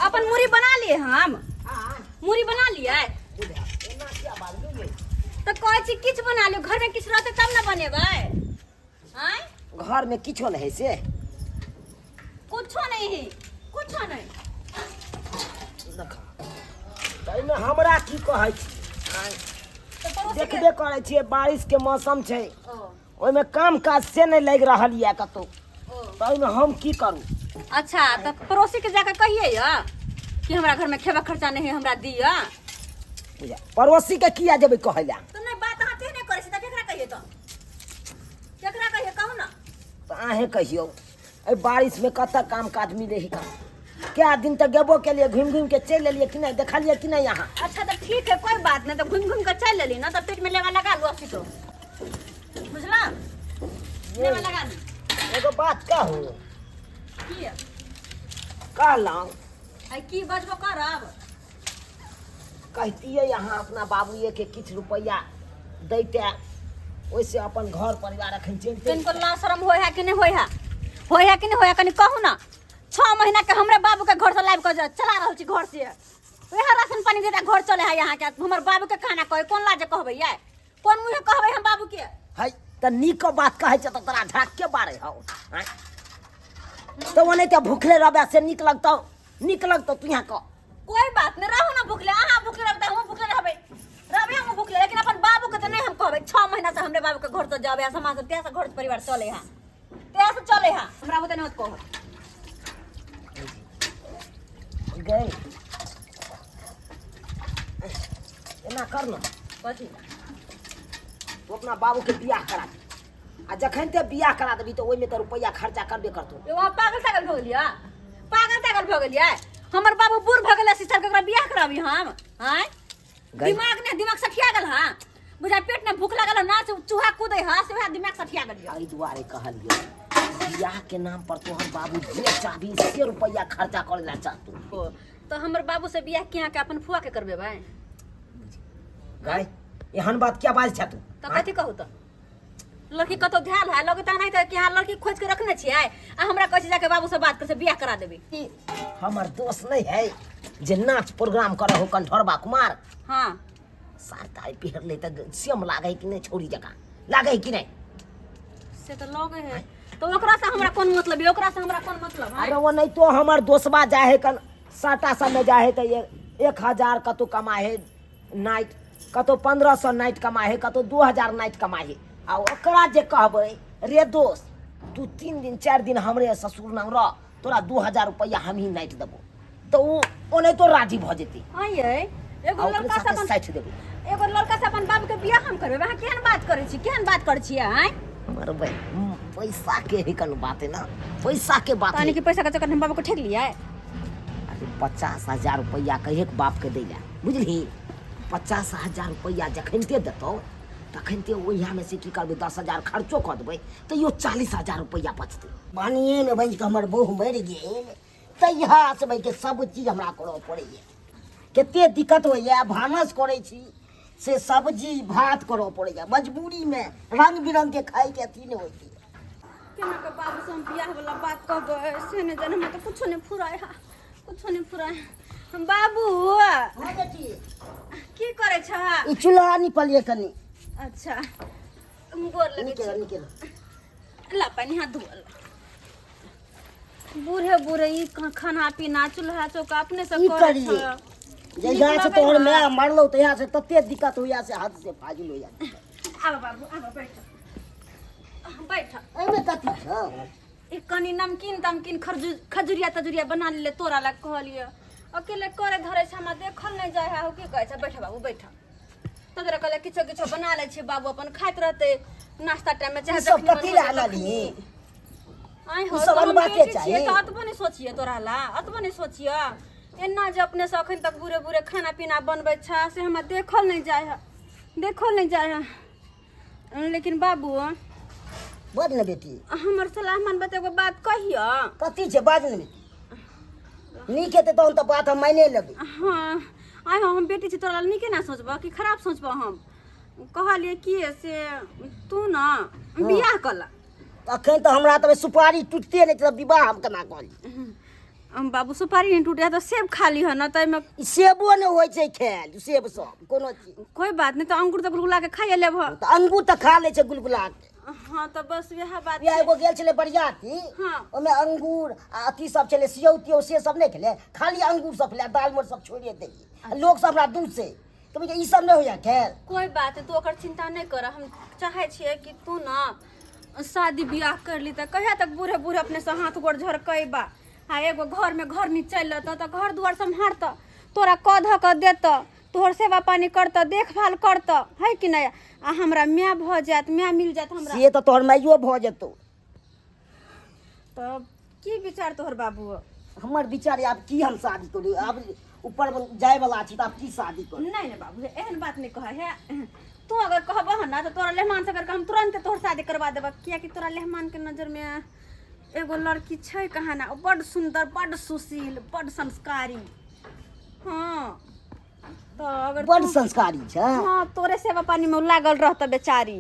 अपन मुरी बना लिए हम मुरी बना लिए तऽ कहै छी किछु बना लियौ घरमे किछु रहतै तब ने बनेबै आँय घर में किछो नहीं है से कुछो नहीं है कुछो नहीं देखा एहिमे हमरा की कहै छी तऽ पड़ोसी के देखबे करै छियै बारिश के मौसम छै ओ ओहिमे काम काज से नहि लागि रहल यऽ कतहु ओ तऽ ओहिमे हम की करू अच्छा तऽ पड़ोसी के जाके कहिए यऽ कि हमरा घर में खेबा खर्चा नहीं है हमरा दिअ बुझा पड़ोसी के किया जेबै कहै लए तऽ नहि बात अहाँ तेहने करै छी तऽ केकरा कहिए तऽ केकरा कहिए कहू ना तऽ अहेँ कहियौ एहि बारिशमे कतऽ काम काज मिलै है काम कए दिन तऽ गेबो केलियै घुमि घुमि के चलि एलियै कि नहि देखलियै कि नहि अहाँ अच्छा तऽ ठीक है कोई बात नहीं तऽ घुमि घुमि के चलि एली ना तऽ पेट में लेवा लगा लू असी तो बुझला लेवा लगा लू एगो बात कहू की कहलहुँ आई की बजबो करब कहतियै अहाँ अपना बाबूए के किछु रुपैआ दैते ओहिसँ अपन घर परिवार अखन चलिते तनिको लाज शरम होइ है कि नहि होइ है होइ है कि नहि होइ है कनि कहू ना छह महीना के हमरे बाबू के घर से लाबि कऽ चला रहल छी घर से वएह राशन पानी देता घर चले है यहाँ के हमर बाबू के खाना कहे कोन लाजे कहबै ये कोन मुँहे कहबै हम बाबू के है तऽ नीक बात कहै छै तऽ तोरा झाँक के बारे हौ आँय? तऽ ओनाहिते भूखले रहबै से नीक लगतौ नीक लगतौ तू यहाँ कह कोई बात नहीं रहू ना भूखले अहाँ भूखले रहबै तऽ हमहूँ भूखले रहबै रहबै हमहूँ भूखले लेकिन अपन बाबू के तऽ नहीं हम कहबै छह महीना से हमरे बाबू के घर से जाबे समाज से से घर परिवार चले है तें से चले है हमरा बुते नहीं होत कहब गए एना कर न कथी तू अपना बाबू के बियाह करा दे आ जखन ते बियाह करा देबी तऽ ओहिमे तऽ रुपैआ खर्चा करबे करतौ यौ अहाँ पागल तागल भऽ गेलियै पागल तागल भऽ गेलियै हमर बाबू बूढ़ भऽ गेलै 80 साल के ओकरा बियाह कराबी हम आँय गई। दिमाग ने दिमाग सठिया गेल हँ बुझा पेट में भूख लागल हँ ना से चूहा कूदै हँ से वएह दिमाग सठिया गेल यऽ एहि दुआरे कहलियै बियाह के नाम पर तोहर बाबू जे चाहबी से रुपैआ खर्चा करे ला चाहतौ ओ, तऽ हमर बाबू से बियाह किया के अपन फुआ के करबेबै गए एहन बात क्या बाज छै तू तऽ कथी कहू तऽ लड़की कतौ ध्यान है लगता नहीं तऽ कि यहाँ लड़की खोज के रखने छियै आ हमरा कहै छै जाके बाबू से बात कर से बियाह करा देबै ई हमर दोस्त नहीं है जे नाच प्रोग्राम करे हो कंठरबा कुमार हाँ सार तारी पहिर ले तऽ सेम लागे कि नहीं छौरी जकाँ लागे कि नहीं से तऽ लगे है तो ओकरा से हमरा कोन मतलब है ओकरा से हमरा कोन मतलब है अरे वो नहीं तो हमर दोस्तबा जाए है कन साटा सब में जाए है तो 1000 कतो कमाए है नाइट कतो 1500 नाइट कमाए है कतो 2000 नाइट कमाए है आ ओकरा जे कहबै रे दोस्त तू 3 दिन 4 दिन हमरे ससुर नाम रह तोरा 2000 रुपया हम ही नाइट देबो तो ओ ओनाहितो राजी भऽ जेतै हाँ ये एगो आ ओकरे लड़का से साथे अपन साठि देबै एगो लड़का से अपन बाप के बियाह हम करबै अहाँ केहन बात करै छी केहन बात करै छियै आँय मरबै पैसा के ही कन बात है ना पैसा के बात तानी है के पैसा के चक्कर में हम बाबू के ठेक लियै अरे 50,000 रुपया कहिए के बाप के दै ला बुझली 50,000 रुपया जखन ते देतौ तखन ते ओहियामे से की करबै 10,000 खर्चो कऽ देबै तैयो 40,000 रुपया बचतै बानिएमे बनि कऽ हमर बहु मरि गेल तहिया से बनि के सब चीज हमरा करऽ पड़ैए कते दिक्कत होइए भानस करै छी से सब्जी भात करऽ पड़ैए मजबूरीमे रङ्ग बिरङ्गके खाइके अथी नहि होइत केना के बाबू से हम बियाह वाला बात कहबै से नहि जाने हमरा तऽ कुछो नहि फुराय है कुछो नहि फुराय हम बाबू हँ बेटी की करै छह ई चूल्हा निपलिए कनि अच्छा हम गोर लगै निकेल छी निकेल ला पानि हाथ धोअल बूढ़े बूढ़े ई खाना पीना चूल्हा चौका अपने से की करै करियै? छह जहिया से नीक तोहर लगै माय मरलौ तहिया से तते दिक्कत होइया से हद से फाजिल होइया आब बाबू आब बैठ बैठ एहिमे कथी छौ ई कनि नमकीन तमकीन खजूर खजुरिया तजुरिया बना लेले तोरा लग कहलिए अकेले करे धरे छै हमरा देखल नहि जाइ है की कहै छै बैठ बाबू बैठ तोरा कहले किछो किछो बना लै छै बाबू अपन खाइत रहतै नाश्ता टाइम में चाहे ई सब जखनी मन कथी होतै लए आनलही? तखनी। आँय हो ई सब तऽ हम अनबाके बेटी चाही। छियै तऽ अतबो नहि सोचियै तोरा ला अतबो नहि सोचियै एना जे अपने से अखन तक बुरे बुरे खाना पीना बनबै छै से हमरा देखल नहि जाइ है देखल नहि जाइ है लेकिन बाबू बाज ने बेटी हमर सलाह मानबै तऽ एगो बात कहियो कथी छै बाज ने बेटी नीक हेतै तहन तऽ बात हम मानिए लेबै हाँ आइ हम बेटी छी तोरा लए नीके ना सोचबह कि खराब सोचबह हम कहलियै कि से तू ने बियाह कऽ ले अखन तऽ हमरा तऽ सुपारी टूटते नहि छै तऽ विवाह हम केना कऽ ली हम बाबू सुपारी नहि टूटे तऽ सेब खा लिह न तऽ एहिमे ई सेबो नहि होइ छै खायल सेब सब कोनो चीज। कोइ बात नहि, तऽ अंगूर तऽ गुलगुला के खाइए लेबह। तऽ अंगूर तऽ खा लै छै गुलगुला के। हाँ तऽ बस वएह बात इएह छै। एगो गेल छलै बरियाती। हाँ। ओहिमे अंगूर आ अथी सब छलै, सियौ तियौ से सब नहि खेलै, खाली अंगूर सब खेलै आ दालि मोट सब छोड़िए देलियै। आ लोक सब हमरा दूसै तऽ बुझियौ, ई सब नहि होइए खेल। कोइ बात नहि, तू ओकर चिंता नहि कर। हम चाहै छियै कि तू ने शादी बियाह कर ली, तऽ कहिया तक बूढ़े बूढ़े अपने से हाथ गोड़ झरकेबा? आ एगो घरमे घरनी चलि रहतऽ तऽ घर दुआर सम्हारतऽ, तोरा कऽ धऽ कऽ देतऽ, तोहर सेवा पानी करतऽ, देखभाल करतऽ, है कि नहि? आ हमरा माय भऽ जायत, माय मिल जायत हमरा। से तऽ तोहर माइयो भऽ जेतौ। तब की विचार तोहर बाबू? हमर विचार आब की, हम शादी करू? आब ऊपर जाय वाला छी तऽ आब की शादी करू? नहीं नहीं बाबू, एहन बात नहीं कह है। तू अगर कहबह ना तऽ तोरा लेहमान से करके हम तुरंत तोहर शादी करवा देबह, कियाकि तोरा लेहमान के नजर में एगो लड़की छै कहाँ ना, बड सुंदर, बड सुशील, बड संस्कारी। हाँ तऽ अगर बड संस्कारी छै। हाँ, तोरे सेवा पानी में लागल रहत बेचारी।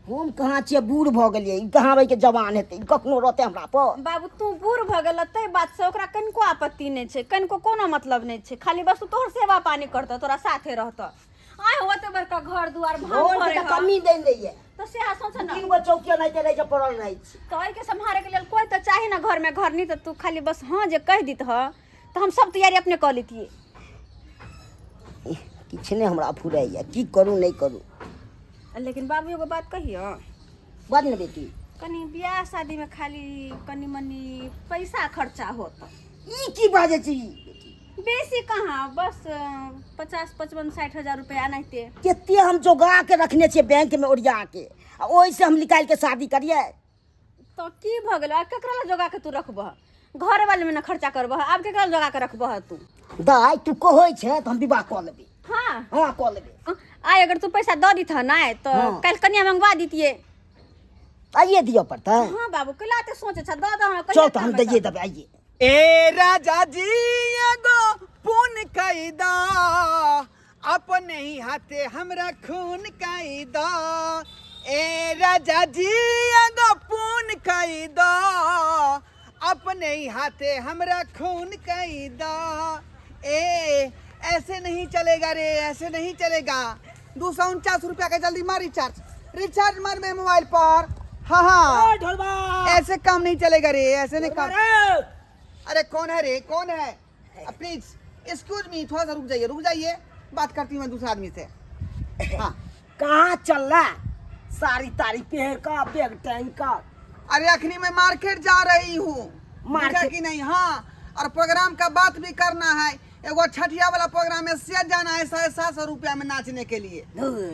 हम कहाँ छियै, बूढ़ भऽ गेलियै, ई कहाँ के जवान हेतै? ई कखनो रहतै हमरा पर? बाबू, तू बूढ़ भऽ गेल ताहि बात से ओकरा कनिको आपत्ति नहि छै, कनिको कोनो मतलब नहि छै। खाली बस तोहर सेवा पानी करतौ, तोरा साथे रहतौ। आय ओते बड़का घर दुआर भाव घर के करे तऽ ह। कमी नहि दैये। तऽ सएह सोच ने। तीन गो चौकी एनाहिते रहै छै, पड़ल रहै छै। तऽ एहिके सम्हारे के लेल कोइ तऽ चाही ने घरमे घरनी। तऽ तू खाली बस हाँ जे कहि दितह तऽ हम सब तैयारी अपने कऽ लेतियै। किछु नहि हमरा फुराइए, की करू नहि करू। लेकिन बाबू, एगो बात कहियो? बाज ने बेटी। कनी बियाह शादीमे खाली कनी मनी पैसा खर्चा होत। ई की बाजै छी बेटी? बेसी कहाँ, बस 50 55 60 हजार रुपया एनाहिते। कते हम जोगा के रखने छियै बैंक में ओरिया के, आ ओहिसँ हम निकालि के शादी करियै? तऽ की भऽ गेलै? आब केकरा लए जोगा के तू रखबह? घरे वाले में ने खर्चा करबह, आब केकरा लए जोगा के रखबह तू? दाइ, तू कहै छै तऽ हम विवाह कऽ लेबै। हाँ। हाँ, कऽ लेबै। आइ अगर तू पैसा दऽ दितह ने तऽ हाँ। काल्हि कनिया मंगवा दितियै। आइए दिअ पड़तै? हाँ बाबू, कैला एते सोचै छ? दऽ दऽ हमरा। चल तऽ हम दैए देबै आइए। ए राजा जी, एगो पुन कैदा, अपने ही हाथे हमरा खून कैदा। ए राजा जी, एगो पुन कैदा, अपने ही हाथे हमरा खून कैदा। ए ऐसे नहीं चलेगा रे, ऐसे नहीं चलेगा। 249 रुपया का जल्दी मार रिचार्ज, रिचार्ज मार मेरे मोबाइल पर। हाँ हाँ, ऐसे काम नहीं चलेगा रे, ऐसे नहीं काम। अरे कौन है रे, कौन है? प्लीज एक्सक्यूज मी, थोड़ा सा रुक जाइए, रुक जाइए, बात करती हूँ मैं दूसरे आदमी से। हाँ। कहाँ चल रहा है साड़ी ताड़ी पहन का, बैग टांग का? अरे अखनी मैं मार्केट जा रही हूँ। मार्केट? कि नहीं? हाँ, और प्रोग्राम का बात भी करना है। एगो छठिया वाला प्रोग्राम में से जाना है 750 रुपया में नाचने के लिए।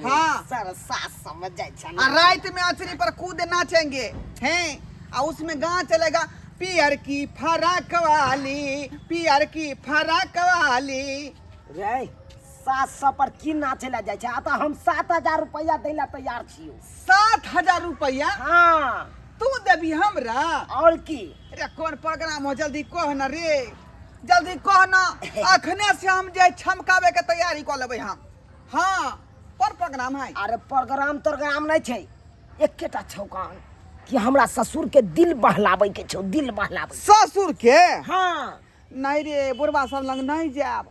हाँ। सर सात समझ जाए छै। और रात में अचरी पर कूद नाचेंगे हैं, और उसमें गाना चलेगा, पियर की फराक वाली, पियर की फराक वाली। रे, 700 पर की नाचे ला जाइ छै? आ तऽ हम 7000 रुपया दै ला तैयार छियौ। 7000 रुपया? हाँ। तू देबी हमरा? और की। अरे कौन प्रोग्राम हो, जल्दी कह ना रे, जल्दी कह ना। अखने से हम जे छमकावे के तैयारी कऽ लेबै हम। हाँ, पर प्रोग्राम है? अरे प्रोग्राम तोग्राम नहि छै, एकेटा छौ काम कि हमरा ससुर के दिल बहलाबै के छौ, दिल बहलाबै। ससुर के? हाँ। नहीं रे, बुढ़बा सब लग नहीं जायब।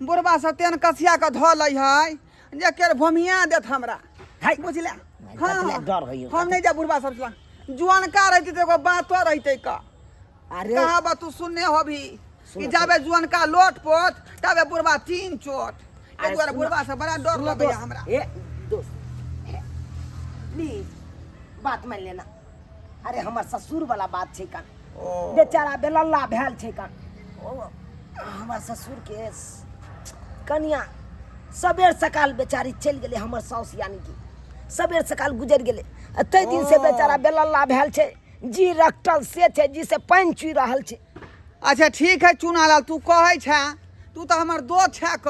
बुढ़बा सब तेन कसिया के धऽ लै है जे केर भोमिया देत हमरा। है। बुझले? कतला डर होइयो। हम नहीं जायब बुढ़बा सब लग। जुअनका रहती तऽ एगो बातो रहते का। अरे कहावत तू सुनने होबी कि सुनो। जाबे जुअनका लोट पोत तबे बुढ़बा तीन चोट। एहि दुआरे सुनो। बुढ़बा से बड़ा डर सुनो लगैया दोस्त, हमरा। ए दोस्त, प्लीज बात मान लेना। अरे हमर ससुर वाला बात छै का, बेचारा बेलल्ला भेल छै का। ओ हमर ससुर के कनिया सबेर सकाल बेचारी चलि गेलै, हमर साउस यानी कि सबेर सकाल गुजरि गेलै, आ ताहि दिन से बेचारा बेलल्ला भेल छै, जी रखटल से छै, जी से पानि चुइ रहल छै। अच्छा ठीक है चुनालाल, तू कहै छै, तू तऽ हमर दोस्त छै क।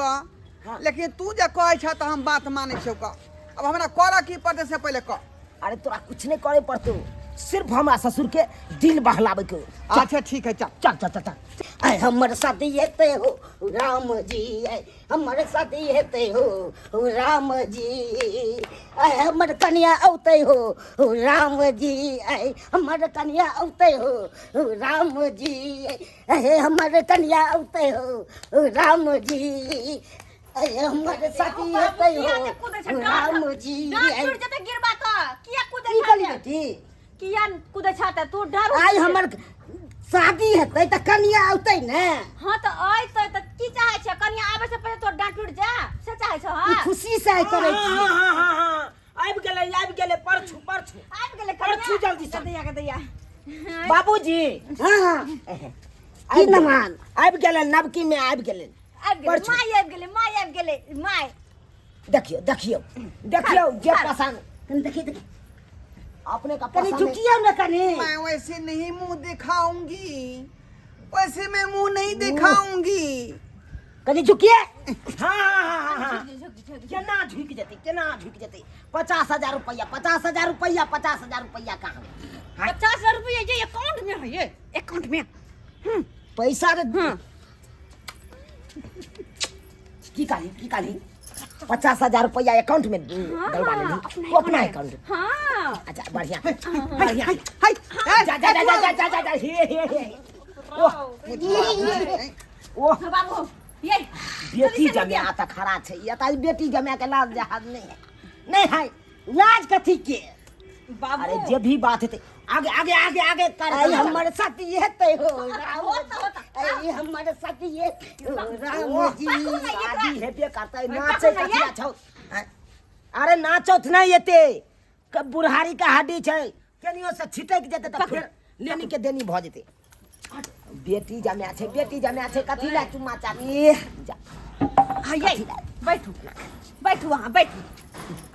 हाँ। लेकिन तू जे कहै छै तऽ हम बात मानै छियौ क। अब हमरा करऽ की पड़तै से पहिले कह। अरे तोरा कुछ नहीं करे पड़तो, सिर्फ हमरा ससुर के दिल बहलावे के। अच्छा ठीक है, चल। चल चल चल चल। आइ हमर शादी हेतै हो राम जी, आइ हमर शादी हेतै हो राम जी, आइ हमर कनिया औतै हो राम जी, आइ हमर कनिया औतै हो राम जी, आइ हमर कनिया औतै हो राम जी, आइ हमर शादी हेतै हो राम जी। डाँट छूट जेतै गिरबा तऽ किया कूदै की छह कहली ते? बेटी? किया कूदै छह ते? तू डर आइ हमर शादी हेतै तऽ कनिया औतै ने। हाँ तऽ अयतै तऽ की चाहै छै? कनिया आबै से पहिले तोर डाँट टूट जा से चाहै छह? ई खुशी से आइ करै हाँ, छी। हाँ, हाँ, हाँ, हाँ। आबि गेलै, आबि गेलै, परछू परछू आबि गेलै परछू कनिया। जल्दी से। दैया के दैया। बाबूजी। हाँ हाँ, की नमान? आबि गेलै, नवकी में आबि गेलै। आबि गेलै। परछू। माय आबि गेलै, माय आबि गेलै माय। देखियौ देखियौ देखियौ जे पसंद। कनी देखी देखी अपने का कनी पसंद है। झुकियौ ने कनी। मैं वैसे नहीं मुंह दिखाऊंगी, वैसे मैं मुंह नहीं दिखाऊंगी। कनी झुकिए। हाँ हाँ हाँ हाँ हाँ, केना झुकि जेतै, केना झुकि जेतै? 50,000 रुपैआ, 50,000 रुपैआ, 50,000 रुपैआ कहाँ? 50,000 रुपया ये अकाउंट में है, ये अकाउंट में पैसा रे। की कहली, की कहली? 50,000 रुपैआ अकाउंट में डलवा लेली? अपना। तू अपना अकाउंट? हाँ। अच्छा, बढ़िया बढ़िया। हाय। जा जा जा जा जा जा जा, हे हे हे, ओह ओह। बाबू ये बेटी जमाया तऽ खड़ा छै, ये तऽ बेटी जमाया के लाज जहाज नहीं है, नहीं है। लाज कथी के? बाबू अरे जे भी बात हेतै, आगे आगे आगे आगे कर। आइ हमर शादी हेतै हो राम होता, होता। आइ हमर शादी हेतै हो राम ओह, जी। शादी हेबे करतै, पकड़ू नाचै ना कथी ये। छौ? आँय? अरे नाचौथ नहि एते, बुढ़ारी के हड्डी छै, केनियो से छिटक जेतै तऽ फेर लेनी के देनी भऽ जेतै। बेटी जमाय छै, बेटी जमाय छै, कथी लए चुम्मा चाटी जा। हाँ ये बैठू बैठू, वहाँ बैठू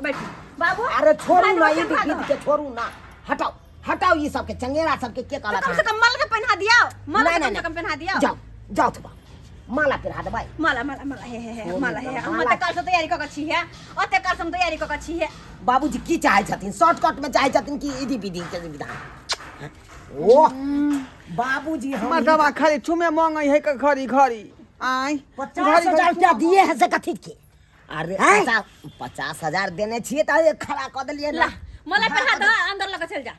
बैठू बाबू। अरे छोड़ू ना, ई भाई, विध के छोड़ू ना, हटाओ हटाओ ई सबके, चंगेरा सबके के तो कहलक? कम से कम मल के पहना दिया, मल नहीं के कम नहीं से कम पहना दिया। जाओ जाओ, थोड़ा माला पहिरा देबै। माला माला माला, हे हे हे। छोड़ू माला ना, हे, हम माला। ओते काल से तैयारी कऽ के छी हे, ओते काल से हम तैयारी कऽ के छी हे। बाबूजी की चाहै छथिन? शॉर्टकट में चाहै छथिन कि इदी विधि के विधान? ओ बाबूजी, हम मर्दवा खाली चुमे मांगे है घड़ी घड़ी आय। 50,000 रुपया दिए है से कथी के? अरे हैं? 50,000 देने छियै तऽ खड़ा कऽ देलियै ला ना। मला पहना दो, अंदर लऽ के चल जा।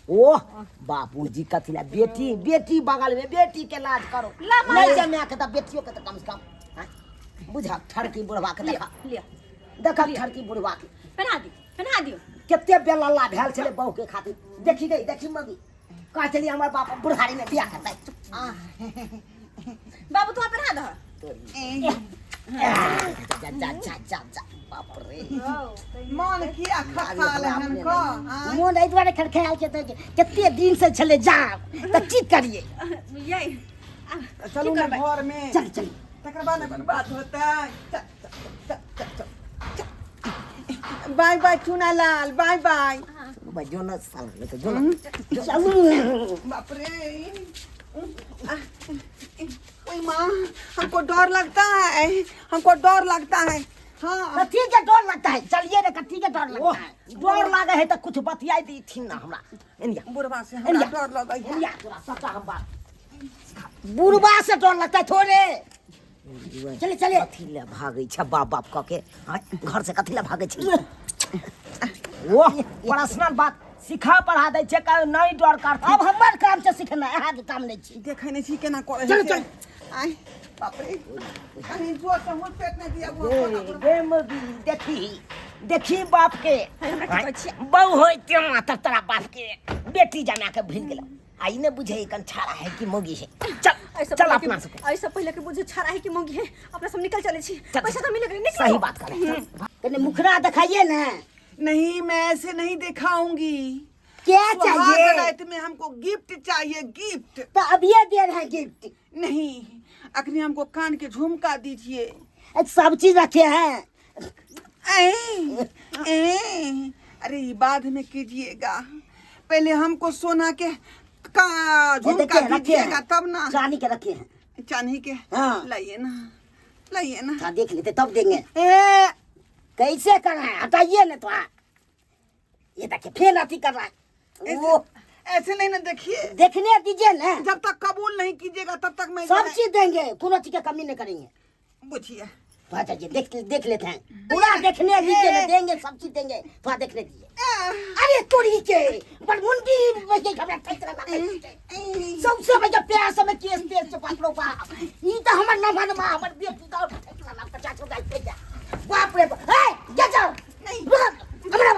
ओह बाबूजी, कथी ला? बेटी बेटी बगल में, बेटी के लाज करो। ला माला। नहीं जमा के तऽ बेटियो के तऽ कम से कम हैं? बुझा ठड़की बुढ़वा के। लिया देखा लिया। देखा ठड़की बुढ़वा के। पहना दी, पहना दियो। कते बेलल्ला भेल छलै बहू के खातिर, देखी गई, देखी मगी, कहै छलियै हमर बाप बुढ़ारी में बियाह करतै। बाबू तू पहना दो। जा जा जा जा जा, बाप रे। मन किया खखाल हन को आय? मोन एहि दुआरे खड़खड़ायल छै तऽ कते दिन से छलै जाम, तऽ की करियै? ये चलू ना घर में। चल चल। तकर बाद ने कोनो बात होतै। चल चल चल चल चल, बाय बाय चुना लाल, बाय बाय। भाई जो ना साला नहीं तो जो ना। चलू। बाप रे, ओए माँ, हमको डर लगता है, हमको डर लगता है। हाँ। कथी के डर लगता है? चलिए ने, कथी के डर ओह लगता है? डर लागे है तऽ कुछ बतियाई दी ना हमरा, एनिया। बुढ़वा से हमरा एनिया। डर लगै है। एनिया, तोरा सबटा हम बात। बुढ़बा से डर लगता है थोड़े? चले चले। कथी ले भागै छै बाप बाप कऽ के? आँय, घर से कथी ले भागै छै? ओह, पर्सनल बात सिखा पढ़ा दै छै, कहे नहीं डर करथिन। अब हमर काम छै सिखनाइ, अहाँके काम नहि छी। देखै नहि छी केना करै चल, है। चल। आय बाप रे, कहीं जोर से हुल पेट नहीं दिया वो। गे गे मगी, देखी देखी बाप के। हमरा की कहै छियै? बहु होय तेना तऽ तोरा बाप के बेटी जमा के भूलि गेल, आ ई नहि बुझै कन छाड़ा है कि मौगी है। चल। ऐसे चल पहिले अपना के सबके। ऐसे पहिले के बुझे छाड़ा है कि मौगी है, अपना सब निकल चले छी। चल। पैसा तो मिल गेलै, निकलो। सही बात करे। कने मुखड़ा दिखाइए ना। नहीं, मैं ऐसे नहीं दिखाऊंगी। क्या सुहाग चाहिए? रात में हमको गिफ्ट चाहिए, गिफ्ट। तो अब ये दे रहे हैं गिफ्ट। नहीं, अखनी हमको कान के झुमका दीजिए। सब चीज रखे हैं। ए, ए, अरे ये बाद में कीजिएगा, पहले हमको सोना के का ये झुमका देखिए, रखे दीजिएगा हैं। तब ना। चांदी के रखे हैं। चांदी के? हाँ। लाइए ना, लाइए ना। हाँ, देख लेते तब देंगे। ए कैसे कर रहा है? हटाइए ना तो। ये देखिए, फिर अथी कर रहा है वो। ऐसे नहीं ना देखिए। देखने दीजिए ना। जब तक कबूल नहीं कीजिएगा तब तक मैं सब चीज देंगे, कोनो चीज की कमी नहीं करेंगे। पूछिए। थोड़ा चाहिए, देख देख लेते हैं पूरा, देखने दीजिए ना, देंगे सब चीज देंगे, थोड़ा देखने दीजिए। अरे तोरी के बड़ मुंडी बजे हमरा ठैक रहा सबसे बजे प्यास में केस तेस से बाप रो बाप, ई त हमर न भनमा हमर बेटी का ठैक रहा 50 रुपया पैसा। बाप रे बाप, ए जा जाओ नहीं। रुक, हमरा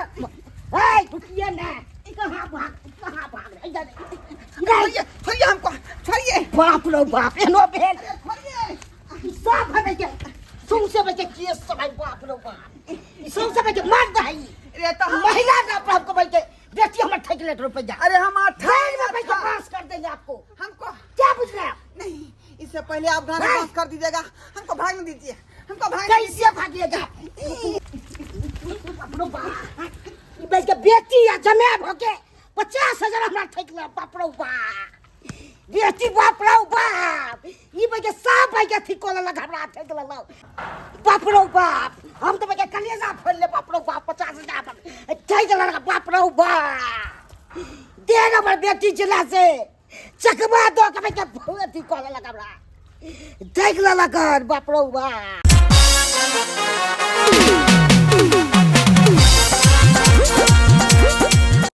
ए रुकिए ना, कहाँ भाग कहाँ भाग रहे इधर इधर। छोड़िए छोड़िए हमको, छोड़िए। बाप रे बाप, एनो भेल छोड़िए। ई सब हमे के सौंसे बजे केस सब है। बाप रे बाप, ई सौंसे बजे मार दही। अरे तो हम महिला ना पर हमको बोल के बेटी हमर ठेक लेट रुपया। अरे हम जेल में पैसा पास कर देंगे आपको। हमको क्या बुझ रहे हैं आप? नहीं, इससे पहले आप गाना नहीं। पास कर दीजिएगा, हमको भागने दीजिए, हमको भागने। कैसे भागिएगा अपनो बाप? ई बेच के बेटी या जमे भके 50,000 हमरा ठेक ले। बाप रे बाप, बेटी, बाप रे बाप, ई बेच के सब भाई के ठीक को लगा हमरा ठेक ले। बाप रे बाप, हम तो बेच के कलेजा फोड़ ले। बाप रे बाप, 50,000 पर ठेक ले। बाप रे बाप, दे हमर बेटी जिला से चकमा दो के बेच के अथी को लगा हमरा देख लेलक। बाप रे बाप।